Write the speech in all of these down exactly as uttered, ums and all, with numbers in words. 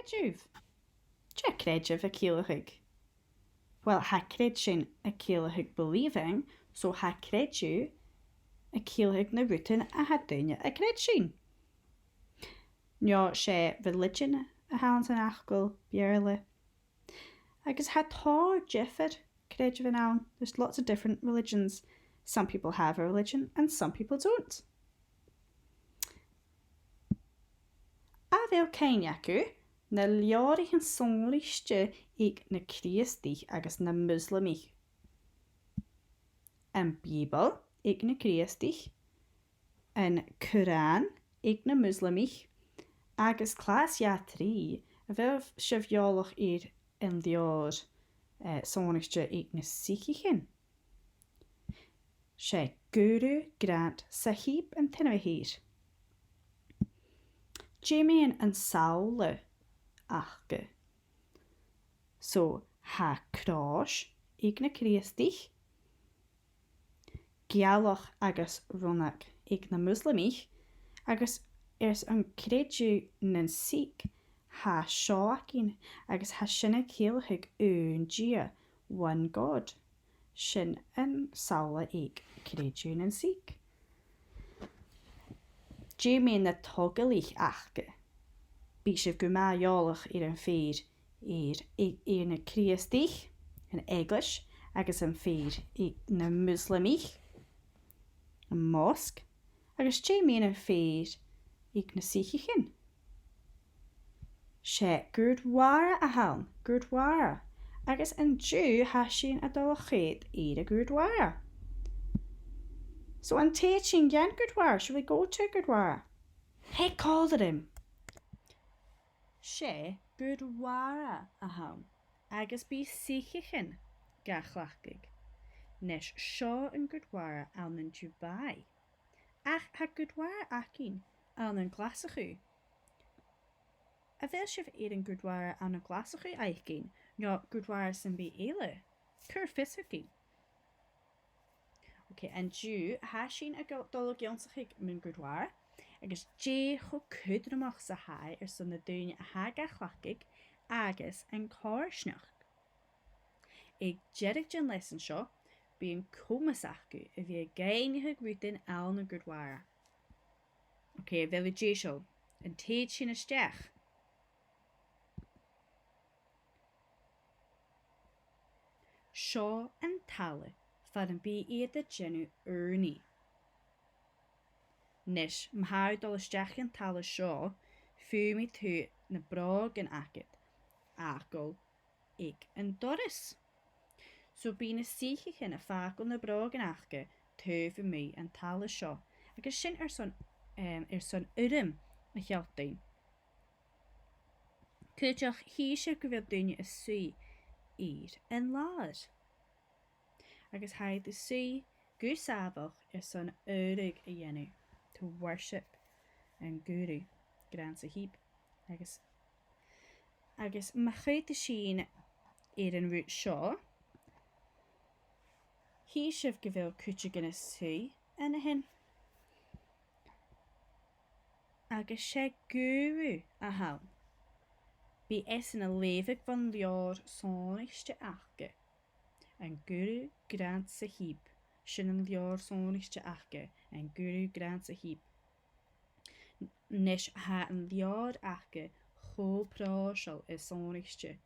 creideamh. Dè tha creideamh a' ciallachadh? Well, tha creidsinn a' ciallachadh believing, so tha creideamh a' ciallachadh na rudan a tha daoine a' creidsinn. No 's e religion a th' ann san fhacal Beurla. Agus tha tòrr diofar chreideamhan ann. There's lots of different religions. Some people have a religion and some people don't. A bheil cuimhne agaibh na leabhraichean sònraichte aig na Crìostaidhean agus na Muslamaich? Am Bìoball aig na Crìostaidhean, an Coràn aig na Muslamaich, agus clas a trì, a bheil sibh eòlach air an leabhar, eh, sònraichte aig na Sikhaichean? 'S e Guru Granth Sahib an t-ainm a th' air. Dè mu dheidhinn an samhla aca? So, tha cròs aig na Crìostaidhean, gealach agus rionnag aig na Muslamaich, agus airson creideamh nan Sikh, tha seo againn, agus tha sin a' ciallachadh aon Dia, one God. Sin an samhla aig creideamh nan Sikh. Dè mu na togalaichean aca? Bidh sibh gu math eòlach air am fear aig, aig, aig na Crìostaidhean, an eaglais, agus am fear aig na Muslamaich, am mosque, agus dè mu am fear aig na Sikhaichean? 'S e Gurdwara a th' ann, Gurdwara. Agus an-diugh tha sinn a' dol a choimhead air a' Ghurdwara. So an tèid sinn dhan Gurdwara? Should we go to Gurdwara? Thig còmhla rium. 'S e Gurdwara a th' ann, agus bidh Sikhaichean ga chleachdadh. Nis, seo an Gurdwara ann an Dubai. Ach tha Gurdwara againn ann an Glaschu. A bheil sibh air an Gurdwara ann an Glaschu fhaicinn, no Gurdwara sam bith eile? Cuir fios thugainn. Ok, an-diugh, tha sinn a' go-, dol a dh'ionnsachadh mun Gurdwara, agus dè cho cudromach 's a tha e airson na daoine a tha ga chleachdadh agus an coimhearsnachd. Aig deireadh den leasan seo, bidh an comas agaibh a bhith ag aithneachadh rudan ann an Gurdwara. Ok, a bheil sibh deiseil? An tèid sinn a-steach? Seo an talla far am bi iad a' dèanamh ùrnaigh. Nis, ma tha thu a' dol a-steach dhan talla seo, feumaidh tu na brògan agad fhàgail aig an doras. So bidh na Sikhaichean a' fàgail na brògan aca taobh a-muigh an talla seo, agus sin airson, em, airson urram a shealltainn. Cuideachd, chì sibh gu bheil daoine a' suidhe air an làr. Agus tha iad a' suidhe gu sàmhach airson adhradh a dhèanamh, to worship an Guru Granth Sahib. Agus, agus ma choimheadas sinn air an rud seo, chì sibh gu bheil cuideigin a' suidhe an sin. Agus 's e Guru a th' ann. Bidh esan a' leughadh bhon leabhar sònraichte aca, an Guru Granth Sahib. Sin an leabhar sònraichte aca, an Guru Granth Sahib. N-, nis, tha an leabhar aca cho pròiseil is sònraichte,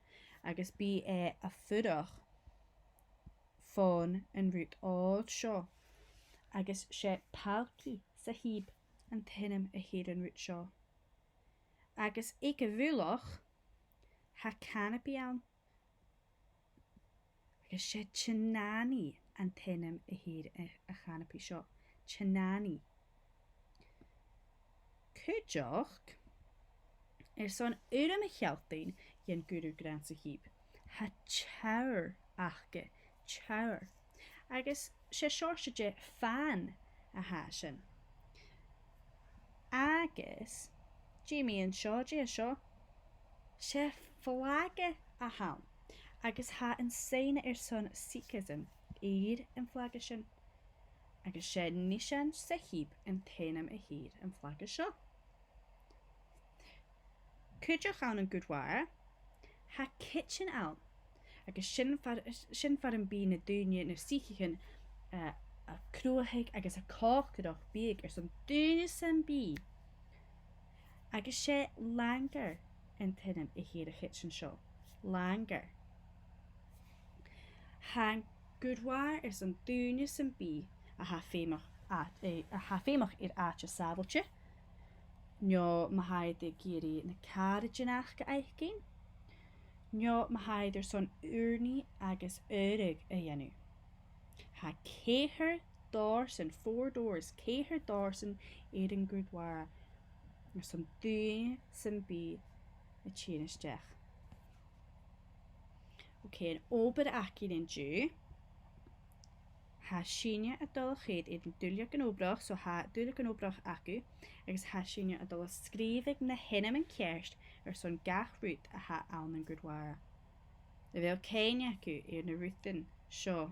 agus bidh e a' fuireach fon an rud òl seo, agus 's e Palki Sahib an t-ainm a th' air an rud seo. Agus aig a' mhullach, tha canopy ann. Agus 's e Chenani an t-ainm a th' air a', a' chanopy seo. Chenani. Cuideachd, airson urram a shealltainn dhan Guru Granth Sahib, tha tower aca, tower. Agus 's e seòrsa de fan a tha sin. Agus, dè mu dheidhinn seo, dè seo? 'S e flaga a th' ann. Agus tha an soidhne airson Sikhism air an flaga sin. Agus 's e Nishan Sahib an t-ainm a th' air an flaga seo. cuideachd ann an Gurdwara, tha kitchen ann. Agus sin far, sin far am bi na daoine, na Sikhich, eh, a' cruthachadh agus a' còcaireachd biadh airson daoine sam bith. Agus 's e langar an t-ainm a th' air a' chidsin seo. Langar. Tha an Gurdwara airson daoine sam bith a tha feumach, a, a tha feumach air àite sàbhailte, no ma tha iad ag iarraidh na caraidean aca fhaicinn, no ma tha iad airson ùrnaigh agus adhradh a dhèanamh. Tha ceithir dorsan, four doors, ceithir dorsan air an Gurdwara airson daoine sam bith a' tighinn a-steach. Ok, an obair againn an-diugh. Tha sinne a' dol a choimhead air an duilleag-obrach, so tha duilleag-obrach agaibh, agus tha sinne a' dol a sgrìobhadh na h-ainmean ceart airson gach rud a tha ann an Gurdwara. A bheil cuimhne agaibh air na rudan seo